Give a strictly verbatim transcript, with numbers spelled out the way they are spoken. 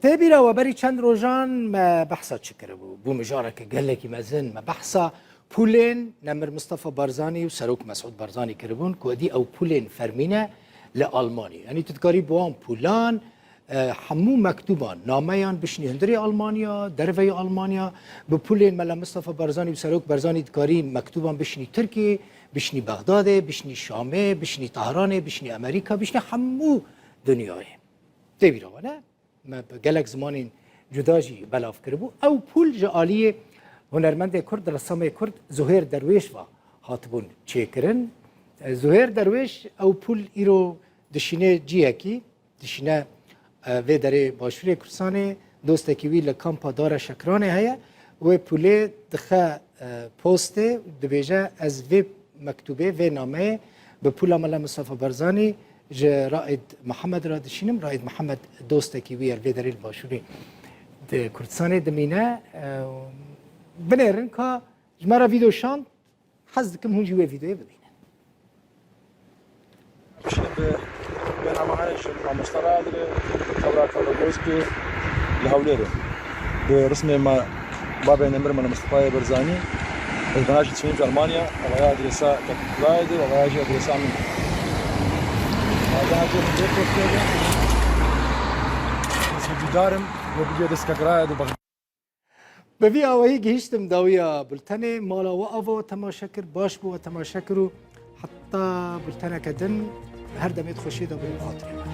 Tê bîra we berî çend rojan me behsa çi kiribû? Bû mijareke gelekî mezin. Me behsa pûlên Nemir Mistefa Barzanî û Serok Mesûd Barzanî kiribûn ku êdî ew pûlên fermî ne li Almanya. Yanî tu dikarî bi wan pûlan, e, hemû mektûban, nameyan bişnî hundirê Almanya, derveyî Almanya, bi pûlên Mela Mistefa Barzanî û Serok Barzanî dikarî mektûban bişnî Tirkiyê, bişnî Bexdadê, bişnî Şamê, bişnî Tehranê, bişnî Amerîka, bişnî hemû dinyayê. Tê bîra we ne? Me bi gelek zimanên cuda jî belav kiribû. Ew pûl ji aliyê hunermendê Kurd, ressamê Kurd Zuhêr Derwêş ve hatibûn çêkirin. Zuhêr Derwêş ew pûl îro dişîne ciyekî, dişîne, e, vê derê Başûrê Kurdistanê, dostekî wî li kampa Dara Şekranê heye. Wê pûlê dixe, e, postê, dibêje, ez vê mektûbê, vê nameyê bi pûla Mela Mistefa Barzanî ji Raîd Mihemed re dişînim. Raîd Mihemed dostekî wî ye, vê derê li Başûrê di Kurdistanê dimîne. E, binêrin ka ji me re vîdeo şand, hez dikim hûn jî wê vîdeoyê bibînin. Şî bi, bi nama ji mamosta Radir, Kevra Kevra Bozkê li Hewlêrê. Bi rismê me babê Nemir Mela Mistefayê Barzanî. Ez vana jî çêyim ji Almanya, evaya adresa Keklayê de, evaya jî adresa min. Evaya jî min dê postê de. Ez hêvîdar im, we bigê dest Keklayê de. Bi vî awayî gihîştim dawiya bultenê. Mala we ava we temaşe kir, baş bû we temaşe kir û heta bulteneke din her demê di xweşiyê de bin û xatirê me.